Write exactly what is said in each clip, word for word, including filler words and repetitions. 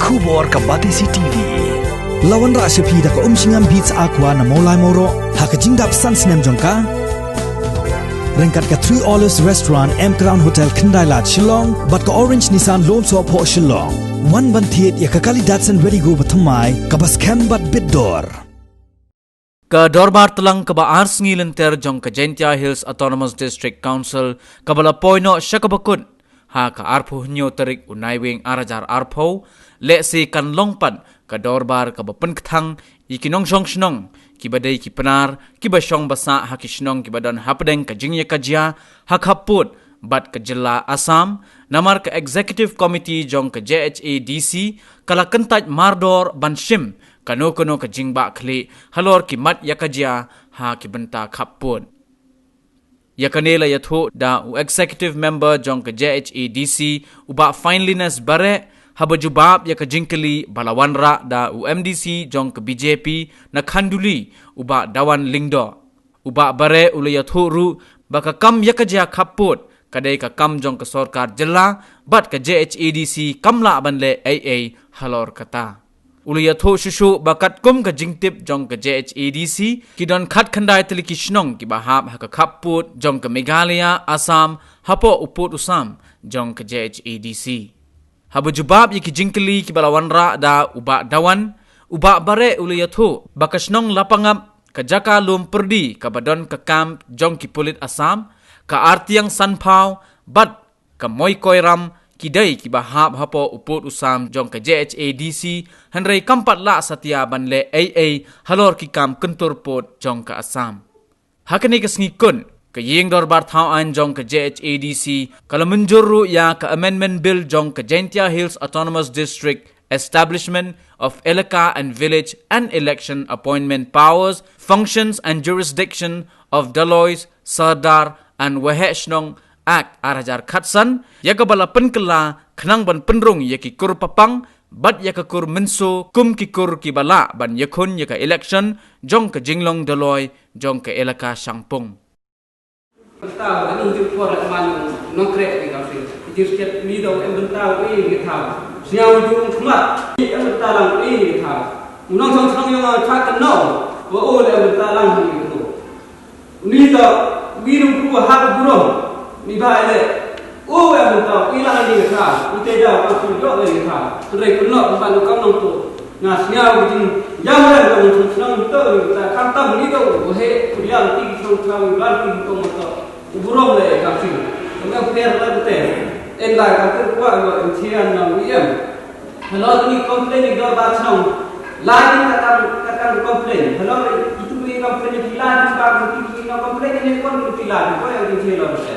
Khubor ka Batesi T V. La wanrah sha phi da ka Umshngam Beats Aqua na Mawlai Mawroh ha ka jingdap san snem jong ka. Ryngkat ka Three Olives Restaurant, M Crown Hotel, Khyndai Lad, Shillong, bad ka Orange Nissan Lum Sohphoh, Shillong. Wan ban thied ïa ka kali Datsun Redi-GO bathymmai kaba skhem bad bit dor. Ka dorbar tlang kaba ar sngi lynter jong ka Jaintia Hills Autonomous District Council kaba la poi noh sha kaba kut ha ka arphew hynñiew tarik u Naiwieng ar hajar arphew, lehse kan long pat ka dorbar kaba pynkthang ïa ki nongshong shnong kiba dei ki Pnar kiba shong ba sah ha ki shnong kiba don hapdeng ka jingïakajia ha khappud bad ka jylla Assam, namar ka Executive Committee jong ka J H A D C ka la kyntait mardor ban shim kano kano ka jingbahkhlieh halor ki mat ïakajia ha ki bynta khappud. Ïa kane la ïathuh da u Executive Member jong ka J H A D C, u Bah Finelyness Bareh, haba jubab ïa ka jingkylli ba la wanrah da u M D C jong ka B J P na Khanduli, u Bah Dawan Lyngdoh. U Bah Bareh u la ïathuh ruh ba ka kam ïakajia khappud ka dei ka kam jong ka sorkar jylla bad ka J H A D C kam lah ban leh ei ei halor kata. U la ïathuh shuh shuh ba katkum ka jingtip jong ka J H A D C, ki don khatkhyndai tylli ki shnong kiba hap ha ka khappud jong ka Meghalaya, Assam, hapoh u pud u sam jong ka J H A D C. Haba jubab ïa ki jingkylli kiba la wanrah da u Bah Dawan, u Bah Bareh u la ïathuh ba ka shnong Lapangap, ka jaka lum pyrdi kaba don ka camp jong ki pulit Assam, ka Artiang Sanphaw bad ka Moikoiram ki dei kiba hap hapoh u pud u sam jong ka J H A D C, hynrei kam pat lah satia ban leh ei ei halor ki kam kyntur pud jong ka Assam. Ha kane ka sngi kut, ka ïing dorbar thaw aiñ jong ka J H A D C ka la mynjur ruh ïa ka Amendment Bill jong ka Jaintia Hills Autonomous District Establishment of Elaka and Village and Election Appointment Powers, Functions and Jurisdiction of Dalois, Sardar and Waheh Shnong Act ar hajar khatsan, ïa kaba la pynkylla khnang ban pynrung ïa ki kur papang bad ïa ka kur mynso kum ki kur kiba lah ban ïakhun ïa ka election jong ka jinglong Daloi jong ka elaka Shangpung. Bynta ani ju por la man nongkrek ni ka sing. Jir chet ni do em bynta e ni thaw. Sñiaw ju khmat em bynta lang e ni thaw. Unong song song yong cha kan no. Wa o le em bynta lang ni ko. Ni to, wi nong pru ha ka burom. Ni ba ele. O em to, i lang ni ka. U te da ka su yo ni ka. Hynrei kun nok ba no kam nong to. Nga sñiaw ka jingïam rem ka nong song song to ni ka. Kam tam ni to, o he, ku diam ti song song ban ti to mo to. U burom le ka sing. Nga per la te. En la ka te kwa lo en chian na wi em. Hello, ni complain ni dor ba chnong. Lai ni kata, kata complain. Hello, itu ni complain ni pila ni ba ni itu ni complain ni kon ni pila ni ko yang ni lo te.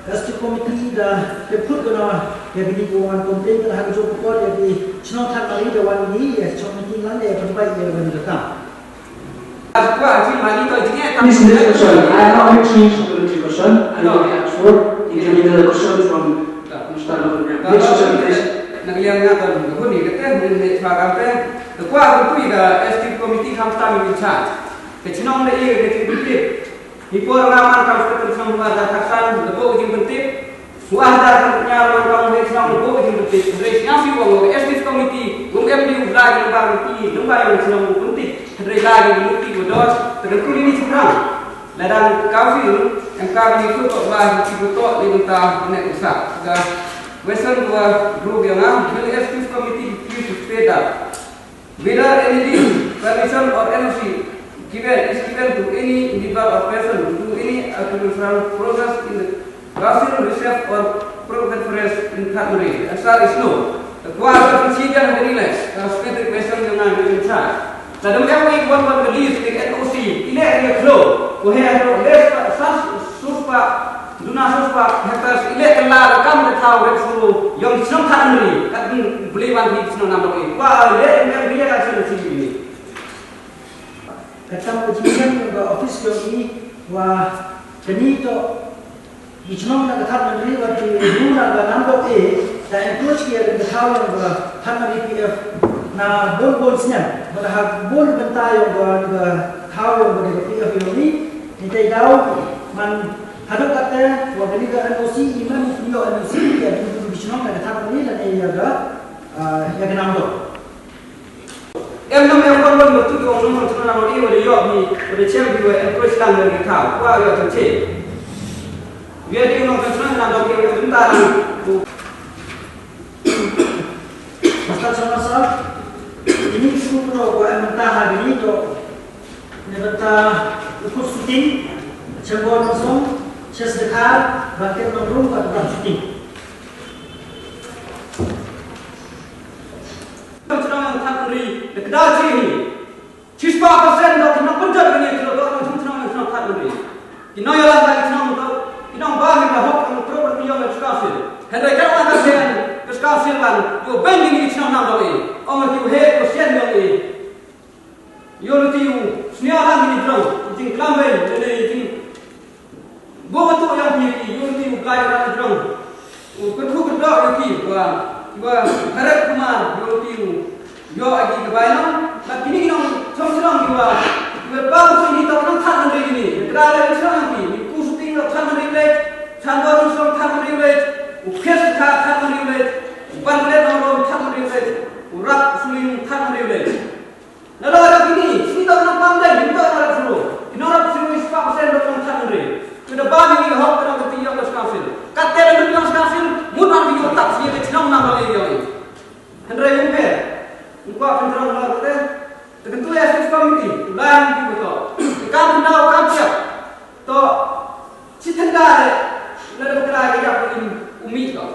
District committee da te put ko na ya bi ko wan complain ka ha ko ko ya bi chnong than mari da wan ni ya chnong meeting lang ya pun bai ya ban da ka. This is the question. I have not received the question. I only asked for the question from Mister Logan. Next question, please. Na ka liang nga don ka hun ni ka teh, min ne chwa ka teh. Ka kwa ka tui ka executive committee kam tam in charge. Ka chnong da i ka chin tip. Hi por nga man kam ka tun sang ma da ka san da bo jing tip. Wa da kan nya wan ka ngi shnong ko jing ti re shnong si wa ngi S D committee, ngi em di u la jing ba ti ngi ba yang shnong ko ti re la jing ti ko dos te ko ni ni shnong. La dan ka fi em ka ni ko to ba ti ko to ni ta ne ko sa. Ga western wa group yang am, will S D committee please state that whether any leave, permission or N O C given is given to any individual or person to do any agricultural process in the Gaussian reserve or protected forest in Thadmuri. Answer is no. The Guwahati City and Village, the specific question you are in charge. The Dumyang Wing one one release the N O C, ile ile klo, ko he ano les pa sas suspa, duna suspa hectares ile kala kam de thau rek suru, yong sum Thadmuri, kat beli wan di sino nam lagi. Wa le em dia kan sino sini. Ka tam ka jingïaseng ka office jong i wa kani to i chnong na ka Thadmuri wa ki ru na ka nam dok e ta encourage ki ya ka thaw yong ka Thadmuri P F na bun bun snem ba ha bun bynta yong ka thaw yong ka P F yong i ni te daw man hadok kate wa kani ka N O C i man ni yo N O C ya ki chnong na ka Thadmuri la ne ya ka Ïa ka nam dok. Em nam em kon kon batu ki ong nong nong tuna nong i wa de yok ni wa de chem bi wa em koi slang de ki thaw wa yok tang che. Ïa de nong tuna nam dok ki wa em ta nang. Pastor Sharma sir, ini shu pro wa em ta ha ini to. Neibynta u kut shooting, chembor nongshong, chest dekhar, bangket nongrum bad ban shooting. Nongchnong nongthan ri, da kdaw chi hi. Shispah percent dok ki nongpynjot kine ki dok nongchnong nongthan ri. Ki nongïalam da ki chnong dok, ki nongbam da hok nongtrok nongïong da Council. Hynrei ka wan ka sen, ka Council ban, ïoh beiñ kine ki chnong nam dok i. Ong ki u heh, u sien dok i. Ïoh ruti u sñiaw lang ki jrong, u jingklam beiñ, lane u jing. Bun atu ïa ki, ïoh ruti u Blai lang ki jrong. U kyrkhu kyrdoh ïa ki, wa, wa, Haret Kumar, ïoh ruti u, ïoh agi ka bai lang, bad kini ki nongchong shnong ki wa, ki wa bang tu ini tau nongthan hynrei kini, kra la ki shnong ki, ni ku shooting nongthan hynrei village, chan wa nongshong than hynrei village, u Khres ka than hynrei village, u Ban Klet nongrom than hynrei village, u Rak Suling than hynrei village. Nalor ïa kini, sini tau nang pam dei, sini tau nang rap suru. Kino rap suru is pa persen dok nang chan ri. Kida ba ni hok kida kati ïa ka Council. Kat te da nang Council, mut nang video tak sini ke chnong nang bali ïa. Hynrei ym pe. Ym kwah pyntrong nalor te. Te kyntu ïa sis committee, lai ni ki beto. Kam pyndaw kam siap. To, si tenda le, le da kra ïa ka umi to.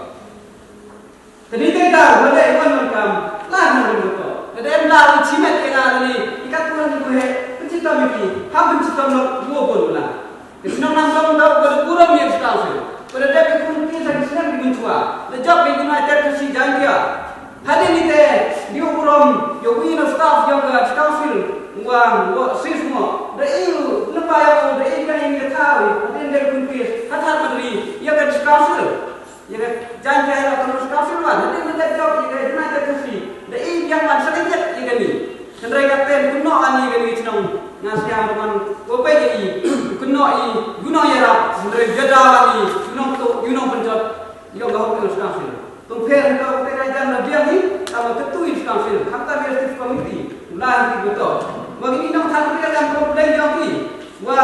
Te ni te da, wala i wan wan kam, la na wan to. Te da em da u chimet ïa nga ni, i ka tuan ni he, pynchitom ïa ki, ha pynchitom lo, wo bon wala. Te shnong nam dong da, wala burom ïa ki Council. Wala da ki kun ki sa ki shnong ki mun chwa. Da jop ïa ki United Khasi Jaiñtia. Hadien ni te, di u burom, ïa u ïa u staff ïa ka Council, wa, wa, sis mo. Da i u, na pa ïa u, da i ka ïa ka thaw, hadien da kun ki, ha thar madri, ïa ka Council. Ïa ka Jaiñtia Autonomous Council wan, hadien da jop ïa ka United Khasi, da i biang wan sa ka jet ïa kani. Hynrei ka pen kynnoh ani kani chnong, nga sñiaw da man ko pei ïa i, kynnoh i, yu nong ïarap, hynrei jada ani, yu nong tu, yu nong pynjot, ïa ka Autonomous Council. Tum pher hynrei ka pen ai jan la biang i, ka ma ketu i council, khamtam ïa Chief Committee, u la hi beto. Wa kini nongthan ri ka complain jong ki. Wa,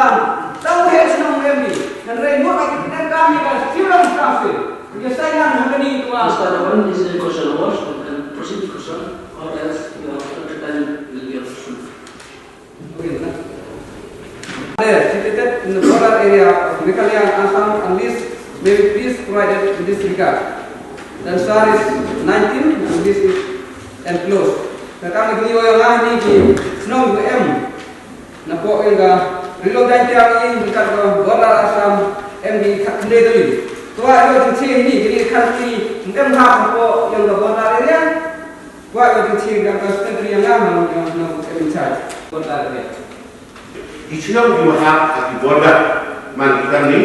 tang he shnong em ni. Hynrei mut aki pyndonkam ïa ka Shillong Council. Ïa sainan ha kani wa. Mister Ravan, this is a question hour, so you can proceed with question, or else you have to return in the question. Okay, na. There, situated in the border area of Meghalaya and Assam, and list may be please provided in this regard. The answer is nineteen, and this is enclosed. Ka kam ni ki yo yang ni ki shnong ki em. Na pok ïa ka Ri Lum Jaiñtia ïa ka border Assam em ki khatkhyndai tylli. To ïa ka jingchih ni ki khatkhyndai em ha pok ïa ka border area. Kwah ïa ka jingchih ïa ka secretary ïa nga ha ïa nga em in charge border area. Ki shnong ki wahap ha ki border man ki kam ni.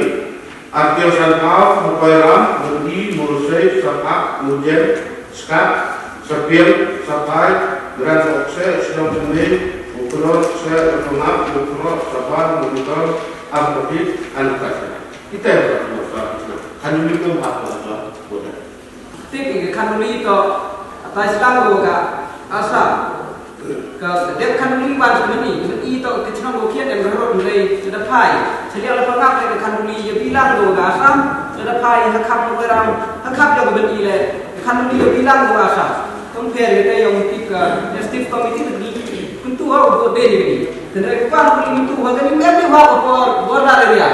Article sanphew, Mawkairam, Mawdi, Mawlusei, Samhak, Mawjen, Skat, Sapiang, Saphai, Grand Okse, Shnong Sumei, Mawknor, Kse, Mawtongap, Mawknor, Sabar, Mawknor, Arpapit, Anpasya. Kita yang berlaku masalah kita. Kan ini pun hak masalah bodoh. Tik ïa ka khanduli to, atai sdang ruh ka Assam. Ka dep khanduli wan ka mani, mani to ka chnong ruh kian em ka rot mlei, ka da phai. Chaliang la pangap ka khanduli ïa bilang ruh ka Assam, ka da phai ha khap ruh ram, ha khap ïa ka mani le, ka khanduli ïa bilang ruh Assam. Tang pher ïa ka yong tip ka, executive committee ka kyntu ha u bot de ni. Tang ka kwan ka kyntu ha ka ni mer ni ha u bor, border area.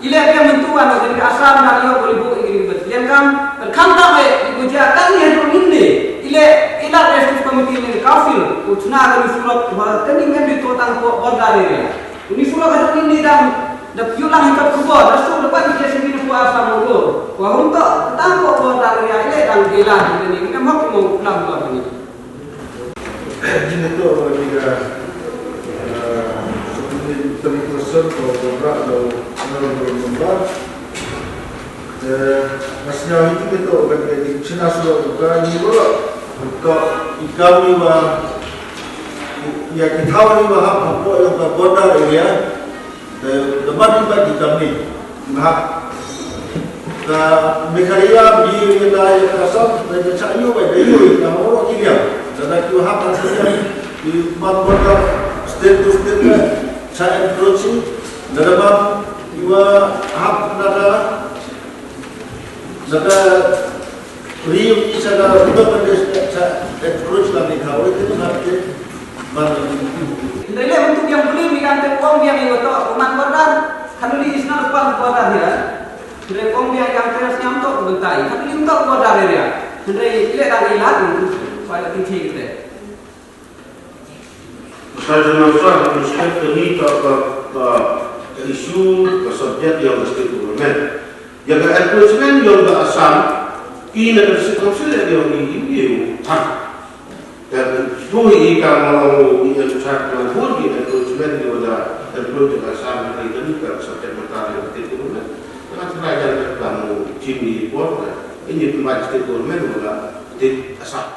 Ile ke myntu ano kini Assam na ïoh boli bu kini bet lian kam. Kan ta be ibu ja kan ni hadu ni ne. Ile ila executive committee ni council u chuna kani surok wa kani ngan di to tang ko border area. Ni surok hadu ni dang da piu lang ikat kubor da su da pan ke sini ko Assam ko. Wa hum to tang ko border area ile dang ila ni ni ngam hok mo plan ba ni. Jingïathuh bad ïa ka, eh, Secretary Person ka Honorable Member. Te nga sngew ïa ki to bad ïa ki china sura ka ni bolo. Ka i kam ni ba ïa ki thaw ni ba hap hapoh ïa ka border area. Te, te ban ni ba ki kam ni ba hap. Meghalaya, bi ïa ka ïa ka Assam, da ka cha ïoh bai da ïoh ïa ka hok ki liang. Da da ki hap da ki liang, ki man border state to state, cha encroaching, da da man ïa hap da da, da da ri ïa ki cha da ruda ka des cha encroach la ni ka oi te na te man. Hynrei leh mynta biang pule mi kan te pom biang ïa to man border, kan ri is na pom border ïa. Hynrei pom biang ïa ka sñiaw to bynta i. Kan ri to border area. Hynrei leh dang i lad ni. Pai la tingthi kite. Pasal jong nang sah, respect to ni ka, ka, ka, ka issue, ka subject yong ka state government. Ïa ka encroachment yong ka Assam, i na ka district council ïa yong i, i, i, i, Kan tu i ka ma long i en chat na bun i encroachment i wada encroach ka Assam, i ka ni ka subject matter i ka state government. Ka try ïa ka mo chim i report na ini pynban state government wala state Assam.